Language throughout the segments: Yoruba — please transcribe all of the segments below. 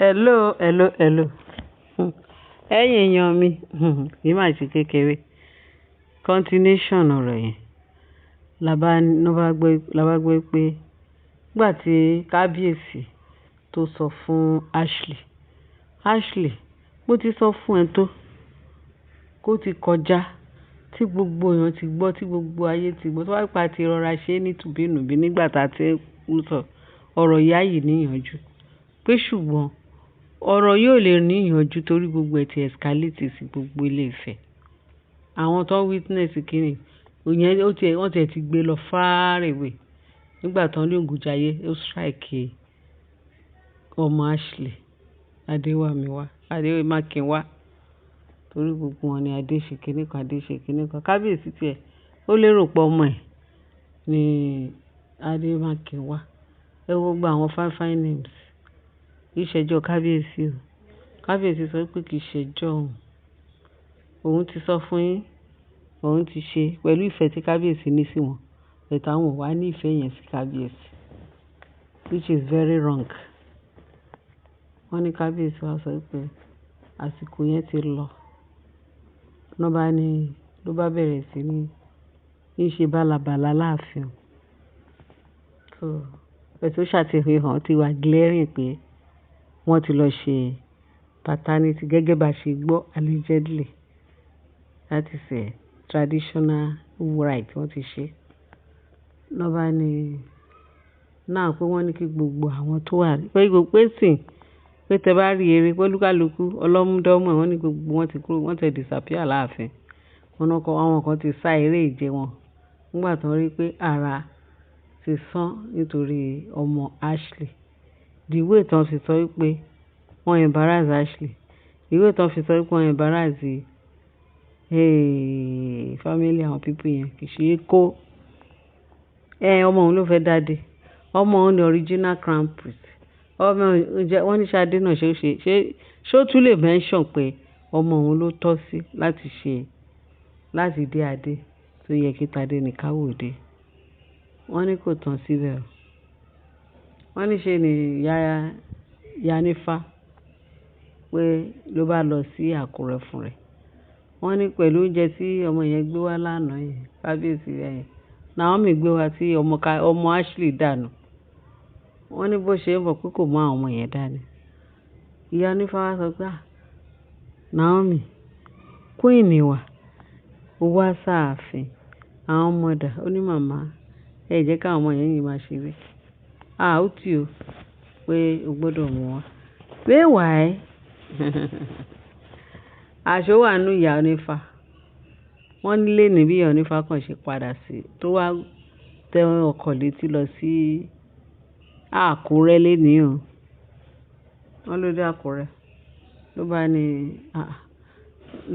Hello, hello, hello. Ẹ̀yin èèyàn mi, kì í máa ṣe kékeré. Continuation ọ̀rọ̀ yẹn. La bá, ló bá gbọ́ pé nígbà tí kábíyèsí tó sọ fún Ashley, "Ashley, mo ti sọ fún ẹ tó, kó ti kọjá, tí gbogbo èèyàn ti gbọ́, tí gbogbo ayé ti gbọ́, tó bá pa ti rọra ṣe ní tùbínùbí nígbà tá a ti ń sọ ọ̀rọ̀ ìyá yìí níyànjú. Pé ṣùgbọ́n ọ̀rọ̀ yóò lè níyànjú torí gbogbo ẹ ti escalate sí gbogbo ilé Ifẹ̀. Àwọn tó witness kíni, ìyẹn ó ti, wọ́n ti ẹ ti gbé lọ far away nígbà tó ní Ògúnjáyé ó strike ọmọ Ashley, Adéwàmíwá, Adémákinwá, torí gbogbo wọn ni Adé ṣe kíní kan, Adé ṣe kíní kan. Kábíyèsí tí ẹ, ó lérò pé ọmọ ẹ̀ ni Adémákinwá. Ẹ wo gbogbo àwọn fine fine names. Kì í ṣẹjọ́ kábíyèsí o. Kábíyèsí sọ pé kì í ṣẹjọ́ òun. Òun ti sọ fún yín, òun ti ṣe pẹ̀lú ìfẹ́ tí kábíyèsí ní sí wọn. But àwọn ò wá ní ìfẹ́ yẹn sí kábíyèsí, which is very wrong. Wọ́n ní kábíyèsí wá sọ pé àsìkò yẹn ti lọ. Ló bá ní, ló bá bẹ̀rẹ̀ sí ní ṣe bálabàla láàfin. So, but ó ṣàtìfihàn tí wà glaring pé wọ́n ti lọ ṣe paternity gẹ́gẹ́ bá ṣe gbọ́ allegedly. That is a traditional right wọ́n ti ṣe. Ló bá ní náà pé wọ́n ní kí gbogbo àwọn tó wà, pé gbogbo pé sìn, pé tẹ bá rí eré pé olúkálùkù ọlọ́múdọ́mọ wọ́n ní gbogbo wọn ti kúrò, wọ́n ti disappear láàfin. Wọ́n ní àwọn kan ti sá eré ìje wọn nígbà tí wọ́n rí pé ara ti sán nítorí ọmọ Ashley. The way tí wọ́n fi sọ wípé wọ́n embarrass Ashley, the way tí wọ́n fi sọ wípé wọ́n embarrass, hey, family àwọn people yẹn kì í ṣe é kó. Ẹ ọmọ òun ló fẹ́ dádé. Ọmọ òun ni original crown prince. Ọmọ wọ́n ní Ṣadé náà ṣe ó ṣe, ṣé ó tún lè mention pé ọmọ òun ló tọ́ sí láti ṣe, láti dé adé tó yẹ kí Tádé ní ká wò dé. Wọ́n ní kò tán síbẹ̀ o. Wọ́n ní ṣe ni ìyá Nífá pé ló bá lọ sí Àkúrẹ́ fún rẹ̀. Wọ́n ní pẹ̀lú oúnjẹ tí ọmọ yẹn gbé wá lánàá yẹn, kábíyèsí ẹ̀, Naomi gbé wá tí ọmọ Ashley dànù. Wọ́n ní bó ṣe ń bọ̀ pé kò mú àwọn ọmọ yẹn dání. Ìyá Nífá wá sọ pé, "Ah, Naomi, queen wa, ó wá sáàfin. Àwọn ọmọ dà?" Ó ní màmá, ẹ jẹ́ ká àwọn ọmọ yẹn yìí máa ṣeré. Ah, ó tì ó pé o gbọdọ̀ mú wọn. Meanwhile, aṣọ wà nínú ìyá Onífá. Wọ́n ní léèní bí ìyá Onífá kan ṣe padà sí tó wá tẹ ọkọ̀ létí lọ sí Àkúrẹ́ léní o. Wọ́n ló dé Àkúrẹ́. Ló bá ní, ah,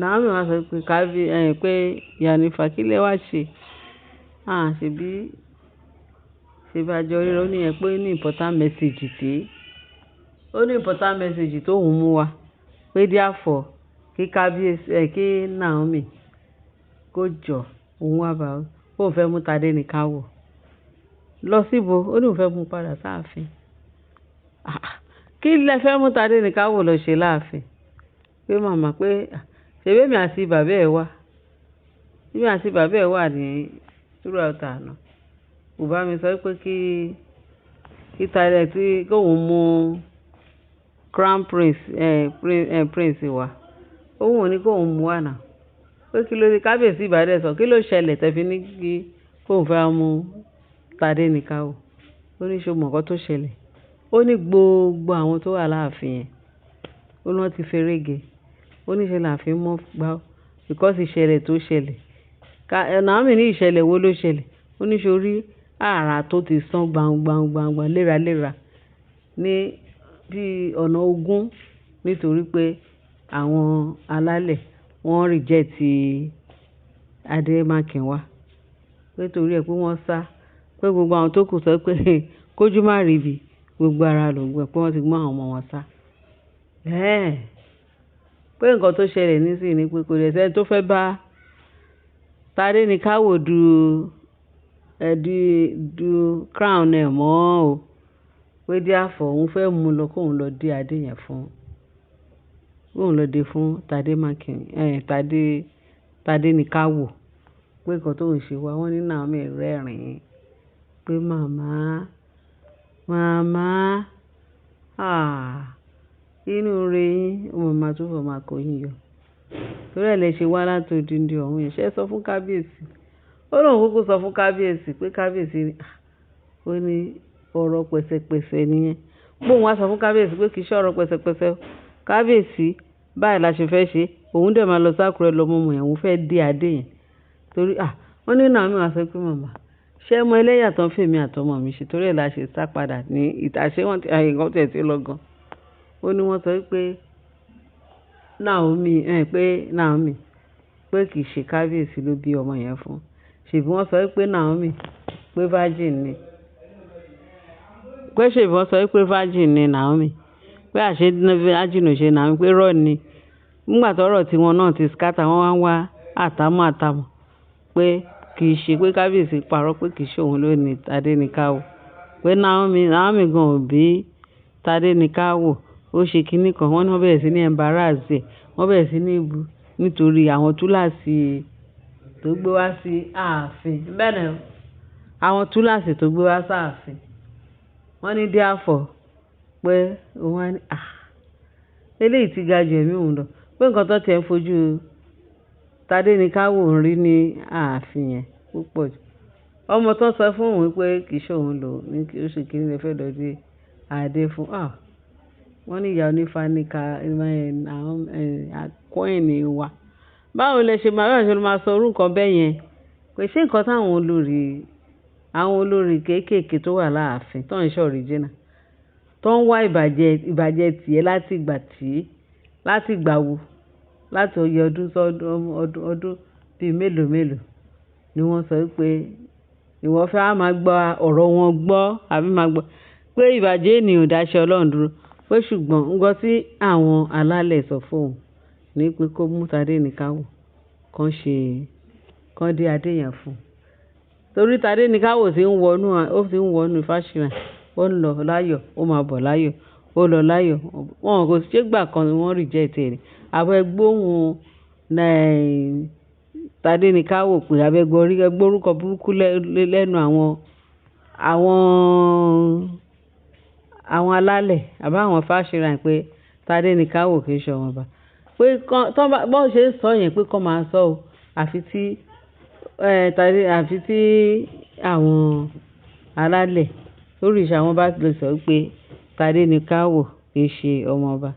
Naomi wá sọ pé kábí, ẹ pé ìyá Onífá kí lẹ wá ṣe? Ah, ṣebí a jọ ríra ó ní ẹ pé ó ní important message tí, ó ní important message tó ń mú wá. Pé therefore kí kábíyèsí, ẹ kí Naomi kó jọ òun wá bá ó fẹ́ mú Tádé ní ká wò. Lọ síbo, ó ní òun fẹ́ mú padà sáàfin. Ah, kí lẹ fẹ́ mú Tádé ní ká wò lọ ṣe láàfin? Pé màmá pé, ṣebí èmi àti bàbá ẹ wá. Èmi àti bàbá ẹ wà ní throughout àná. Kò bá mi sọ pé kí Tádé tí kó òun mú crown prince, prince wá. Òun ò ní kó òun mú wá náà. Pé kí ló dé kábíyèsí ìbá dẹ̀ sọ, kí ló ṣẹlẹ̀ tẹ fi ní kí kó òun fẹ́ mú Tádé ní ká wò. Ó ní ṣé o mọ̀ nǹkan tó ṣẹlẹ̀? Ó ní gbogbo àwọn tó wà láàfin yẹn, ó ní wọ́n ti feré ge. Ó ní ṣe láàfin mọ́ gbá because ìṣẹ̀lẹ̀ tó ṣẹlẹ̀. Naomi ní ìṣẹ̀lẹ̀ wo ló ṣẹlẹ̀? Ó ní ṣé o rí àrà tó ti sán gbangban léra léra ní bí ọ̀nà ogún nítorí pé àwọn alálẹ̀ wọ́n reject Adémákinwá. Pé torí ẹ pé wọ́n sá, pé gbogbo àwọn tó kù sọ pé kójú má rí ibi, gbogbo ara ló ń gbẹ pé wọ́n ti mú àwọn ọmọ wọn sá. Ẹ́ẹ̀, pé nǹkan tó ṣẹlẹ̀ nísìnyí ni pé kò dẹ̀ sí ẹni tó fẹ́ bá Tádé ní ká wò du, ẹ du crown ẹ̀ mọ́ o. Pé therefore òun fẹ́ mú lọ kóun lọ dé adé yẹn fún, kóun lọ dé fún Tade Makin, Tade, Tade ní ká wò. Pé nǹkan tó ń ṣe wá, wọ́n ní Naomi rẹ́rìn-ín. Pé màmá, màmá, ah, inú re yín, ó máa túbọ̀ máa kó yín yọ. Torí ẹ lè ṣe wá láti odindi ọ̀hún yẹn. Ṣé ẹ sọ fún kábíyèsí? Ó lóun kúkú sọ fún kábíyèsí pé kábíyèsí ní, ah, ó ní ọ̀rọ̀ pẹ̀sẹ̀pẹ̀sẹ̀ nìyẹn. Pé òun wá sọ fún kábíyèsí pé kì í ṣe ọ̀rọ̀ pẹ̀sẹ̀pẹ̀sẹ̀ o. Kábíyèsí, báyìí la ṣe fẹ́ ṣe. Òun dẹ̀ máa lọ sí Àkúrẹ́ lọ mú ọmọ yẹn, òun fẹ́ dé adé yẹn. Torí, ah, wọ́n ní Naomi wá sọ pé màmá, ṣé ẹ mọ ẹlẹ́yà tó ń fi èmi àti ọmọ mi ṣe? Torí ẹ la ṣe sá padà ní ìta. Ṣé wọ́n ti, nǹkan tí ẹ ti lọ gan. Ó ní wọ́n sọ wípé Naomi, pé Naomi, pé kì í ṣe kábíyèsí ló bí ọmọ yẹn fún. Ṣèbí wọ́n sọ wípé Naomi, pé virgin ni. Pé ṣèbí wọ́n sọ wípé virgin ni Naomi. Pé àṣé virgin ò ṣe Naomi, pé irọ́ ni. Nígbà tó ọ̀rọ̀ tí wọn náà ti scatter, wọ́n wá ń wá àtàmọ́ àtàmọ́ pé kì í ṣe pé kábíyèsí parọ́ pé kì í ṣe òun ló ní Tade ní ká wò. Pé Naomi, Naomi gan ò bí Tade ní ká wò. Ó ṣe kíní kan, wọ́n ní wọ́n bẹ̀rẹ̀ sí ní embarrass ẹ̀. Wọ́n bẹ̀rẹ̀ sí ní bu nítorí àwọn túláàsì tó gbé wá sí ààfin. Bẹ́ẹ̀ ni, àwọn túláàsì tó gbé wá sí ààfin. Wọ́n ní therefore pé òun á ní, ah, eléyìí ti ga ju ẹ̀mí òun lọ. Pé nǹkan tó ti ẹ̀ ń fojú Tade ní ká wò ń rí ní ààfin yẹn púpọ̀ jù. Ọmọ tó ń sọ fún òun pé kì í ṣe òun lò ní kí ó ṣe kíní lè fẹ́ lọ dé adé fún. Ah, wọ́n ní ìyá onífá ní ká, àwọn, queen wa. Báwo lẹ ṣe máa, báwo ṣe máa sọ orú nǹkan bẹ́ẹ̀ yẹn? Pé ṣé nǹkan táwọn olórí, àwọn olórí kéékèèké tó wà láàfin tó ń ṣe original, tó ń wá ìbàjẹ́, ìbàjẹ́ tìẹ láti ìgbà tí, láti ìgbà wo, láti oyè ọdún sọ́dún, ọdún, ọdún bí mélòó mélòó ni wọ́n sọ wípé ìwọ fẹ́ á máa gba ọ̀rọ̀ wọn gbọ́ àbí máa gbọ́ pé ìbàjẹ́ ènìyàn ò dáṣẹ́ Ọlọ́run dúró. Pé ṣùgbọ́n nǹkan tí àwọn alálẹ̀ sọ fún òun ní pé kó mú Tade ní ká wò, kàn ṣe, kàn dé adé yẹn fún un. Torí Tade ní ká wò tí ń wọnú, ó ti ń wọnú Fáṣírà, ó ń lọ láyọ̀, ó máa bọ̀ láyọ̀, ó lọ láyọ̀. Wọn kò ṣe gbà kan ni wọ́n reject ẹ̀ ni. Àbọ̀ ẹgbóhun, Tade ní ká wò pé àbí ẹ gbọ́ rí, ẹ gbọ́ orúkọ burúkú lẹ́nu àwọn, àwọn, àwọn alálẹ̀ àbí àwọn Fáṣírà pé Tade ní ká wò kì í ṣe ọmọ ọba. Pé kán, tó bá, bó ṣe ń sọ yẹn pé kó máa sọ o. Àfi tí, Tade, àfi tí àwọn alálẹ̀ lórí ìṣe àwọn bá lè sọ wípé Tade ní ká wò kì í ṣe ọmọ ọba.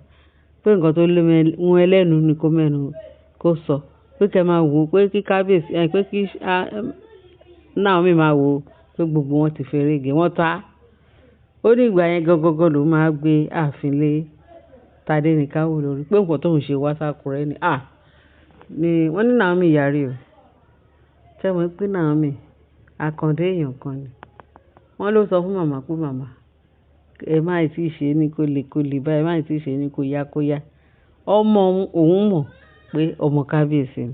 Pé nǹkan tó lé mú ẹlẹ́nu ni kó mẹ́nu kó sọ. Pé kí ẹ máa wò pé kí kábíyèsí, pé kí, Naomi máa wò pé gbogbo wọn ti fẹ́rẹ̀gẹ̀, wọ́n ta. Ó ní ìgbà yẹn gangan ló máa gbé ààfin lé Tade ní ká wò lórí. Pé nǹkan tó ń ṣe wá sákúrẹ́ ni. Ah, ni wọ́n ní Naomi yarí o. Ṣé ẹ mọ̀ pé Naomi àkàndá èèyàn kan ni. Wọ́n ló sọ fún màmá pé màmá, ẹ má ì tí ì ṣe ní kólékólé báyìí, ẹ má ì tí ì ṣe ní kóyákóyá. Ọmọ òun mọ̀ pé ọmọ kábíyèsí ni.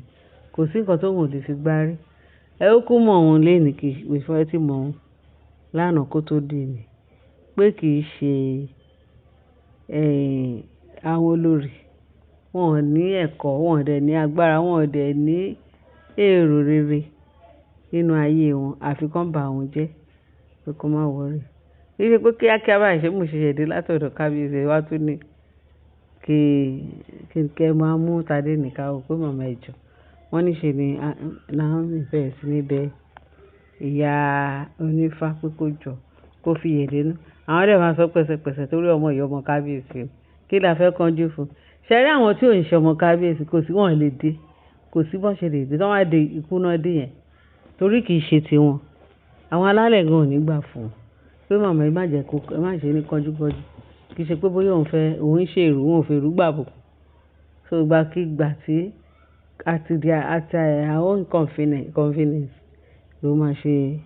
Kò sí nǹkan tó òun ò lè fi gbá rí. Ẹ ó kú mọ̀ òun léèní kì í fẹ́ tí mọ̀ òun lánàá kó tó dé ni. Pé kì í ṣe, àwọn olórí. Wọn ò ní ẹ̀kọ́, wọn ò dẹ̀ ní agbára, wọn ò dẹ̀ ní èrò rere nínú ayé wọn. Àfi kán ba òun jẹ́ pé kó má worry. Kì í ṣe pé kíákíá báyìí ṣé mo ṣẹ̀ṣẹ̀ dé látọ̀dọ̀ kábíyèsí wá tún ní kí, kí ẹ máa mú Tade ní ká wò pé màmá ẹ jọ. Wọ́n ní ṣe ni, Naomi bẹ̀rẹ̀ sí ní bẹ ìyá onífá pé kó jọ, kó fi ìyè dénú. Àwọn dẹ̀ máa sọ pẹ̀sẹ̀pẹ̀sẹ̀ torí ọmọ ìyá ọmọ kábíyèsí o. Kí la fẹ́ kánjú fún? Ṣé rí àwọn tí ò ń ṣe ọmọ kábíyèsí kò sí, wọ́n lè dé. Kò sí bó ṣe lè dé. Tí wọ́n bá dé ikú náà dé yẹn. Torí kì í ṣe tiwọn. Àwọn alálẹ̀ gan ò ní gbà fún wọn. Pé màmá ẹ má jẹ́ kó, ẹ má ṣe ní kánjúkánjú. Kì í ṣe pé bóyá òun fẹ́, òun ń ṣe èrú, òun ò fẹ́ èrú gbà bùkún. So ìgbàkígbà tí at their, at our own convenience ló máa ṣe,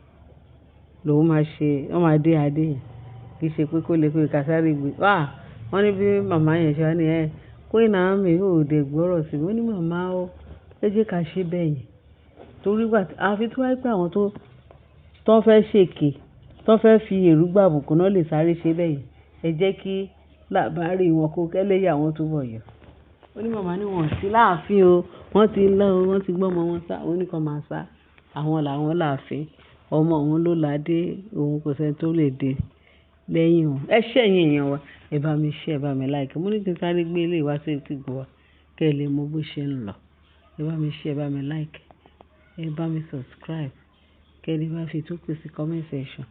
ló máa ṣe, wọ́n máa dé adé yẹn. Kì í ṣe pé kó lè pé ká sáré gbé. Ah! Wọ́n ní bí màmá yẹn ṣe wá ní ẹ, Queen Naomi ò dé gbọ́rọ̀ sí mi. Ó ní màmá o, ẹ jẹ́ ká ṣe bẹ́ẹ̀ yẹn. Torí ìgbà tí, àfi tí wọ́n bá pé àwọn tó, tó fẹ́ ṣèké, tó fẹ́ fi èrú gbà bùkún náà lè sáré ṣe bẹ́ẹ̀ yẹn. Ẹ jẹ́ kí làbárí wọn kó kẹ́lẹ́yà wọn túbọ̀ yọ. Ó ní màmá ní wọn sí láàfin o. Wọ́n ti lọ o, wọ́n ti gbé ọmọ wọn sá. Ó ní kí wọ́n máa sá. Àwọn làwọn láàfin. Ọmọ òun ló ládé, òun kò sẹ́ni tó lè dé lẹ́yìn òun. Ẹ ṣé ẹ̀yin èèyàn wa. Ẹ bá mi share, ẹ bá mi like. Mo ní kí n sáré gbé eléyìí wá sí etí ìgbọ́ wa kí ẹ lè mọ bó ṣe ń lọ. Ẹ bá mi share, ẹ bá mi like, ẹ bá mi subscribe. Kí ẹ lè bá fi tókù sí comment section.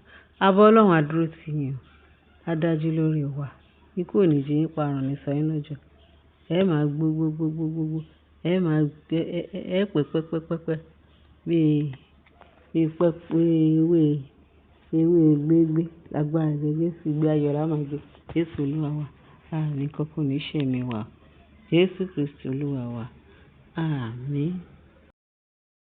Àbọ̀ Ọlọ́run á dúró tì yín o. Á dájú lórí wa. Ikú ò ní jí yín pa, àrùn ní sọ yín lọ́jọ́. Ẹ máa gbó gbó gbó gbó gbó gbó. Ẹ máa ẹ pẹ́ pẹ́ pẹ́ pẹ́ pẹ́ bí bí pẹ́ bí ewé ewé gbégbé lágbára ẹ̀jẹ̀ Jésù ìgbé ayọ̀ la máa gbé. Jésù Olúwa wa. Àmín. Kankan ò ní ṣe mí wá. Jésù Kristi Olúwa wa. Àmín.